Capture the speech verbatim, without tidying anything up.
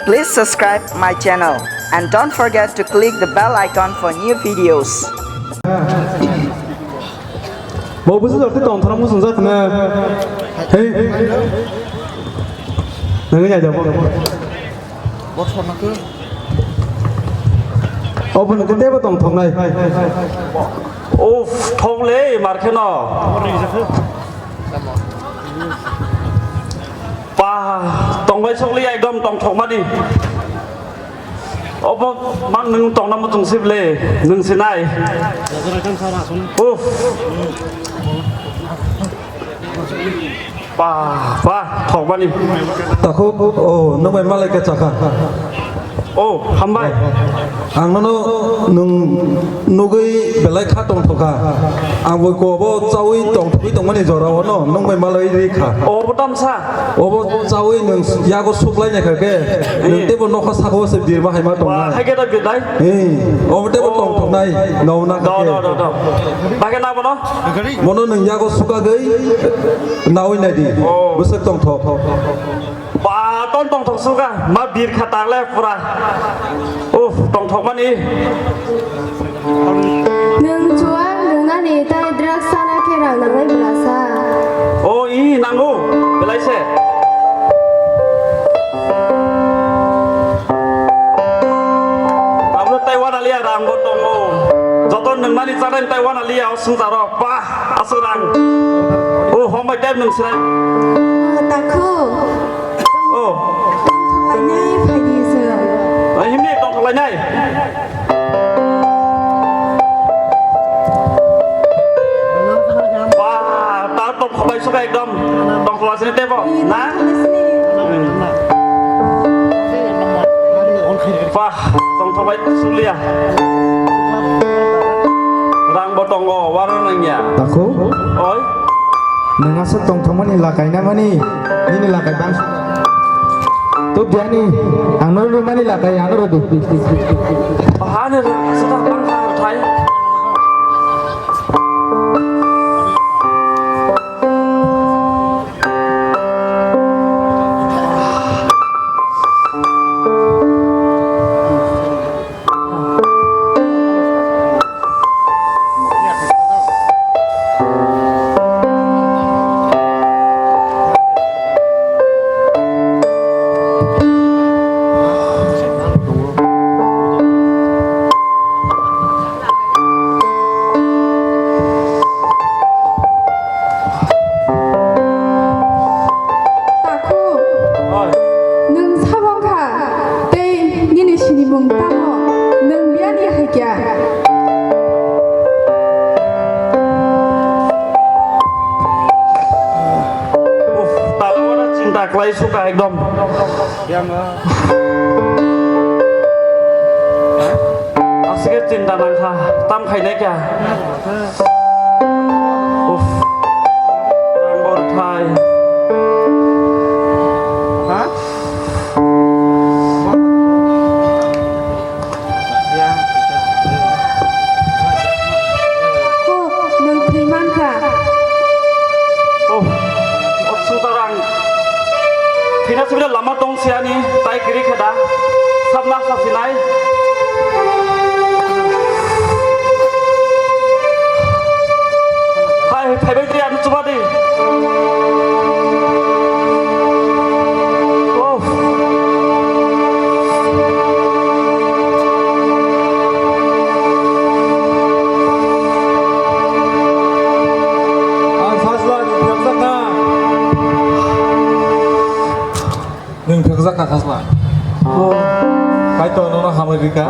Please subscribe my channel and don't forget to click the bell icon for new videos. Bo busu dorte tong thorong musung jat na. Hey. Nang ya jabo. Obo no tebo tong thok nai. Uff, thok le mar kheno. Pa, tongbai sokli ekdom tongthokmani. Obo mang nwng tongna muchung sibole, nwng sinai. Uff. Pa, pa, thokmani. Takhuk, oh, nwng bai malai khe chakha. Oh, hambai. Ang nono nwng nugwi belai kha tongthokha. Ang bo kobo chawi tongthogwi tongmani jorao no nwng bai malai ri kha. Oh, bo tamsa. Obo chawi nwng yago suklai nai kha khe, nwng tebo nokha saka o se birma hai ma tong nai. Hai khe ta birnai. Ee, obo tebo tongthoknai, nong na kha khe. Do, do, do, do. Ba khe na bono? Bono nwng yago sukagwi nawi nai di. Oh. Bwswk tongthok. Ba, ton tongthok suka, ma bir kha tak le pura. Uff, tongthokmani. Nwng chuwak nwngnani tei drugs sana khe rang nangnai bwlasa. O, i, nango, belai se. Tabuk tei wana liya rang bo tongo. Joto nwngnani chanani tei wana liya o swngcharo. Pah, aswk rang. O, hombai tei nwng sinai. O, takhu. O. Tongthok lainai phaidi se. Ai, himni tongthok lainai. Ba, ta tongthok lai suka ekdom. Tongthok lai sini tebo, na? Ba, tongthok lai sulia. Rang bo tongo, waro nangya. Takhu? Oi? Nwng aswk tongthokmani lakai na mani, nini lakai bang. Tubdi ani, ang no rwmani lakai, ano rwdi. Bahani rwsa bang thai. Takhu, oi. Nwng sabo wngkha, tei nini sinimung tamo? Nwng biyani hai kya? Uff, tala wana chinta khlai suka ekdom. Aswk khe chinta nangkha, tam khainai kha. Uff. Rang bo rwthai. Ha? Kok, nwng thwi mankha. Oh, oh, Sutarang. Thwina sibile lama tong siyani, tai kiri kheda. Sabna sasinai. Hai, phaibai di, ano chuba di. Oh. Ang sasla ni phiyoksa kha. Nwng phekjak kha khasla. Oh. Kaitor nono hamri rika.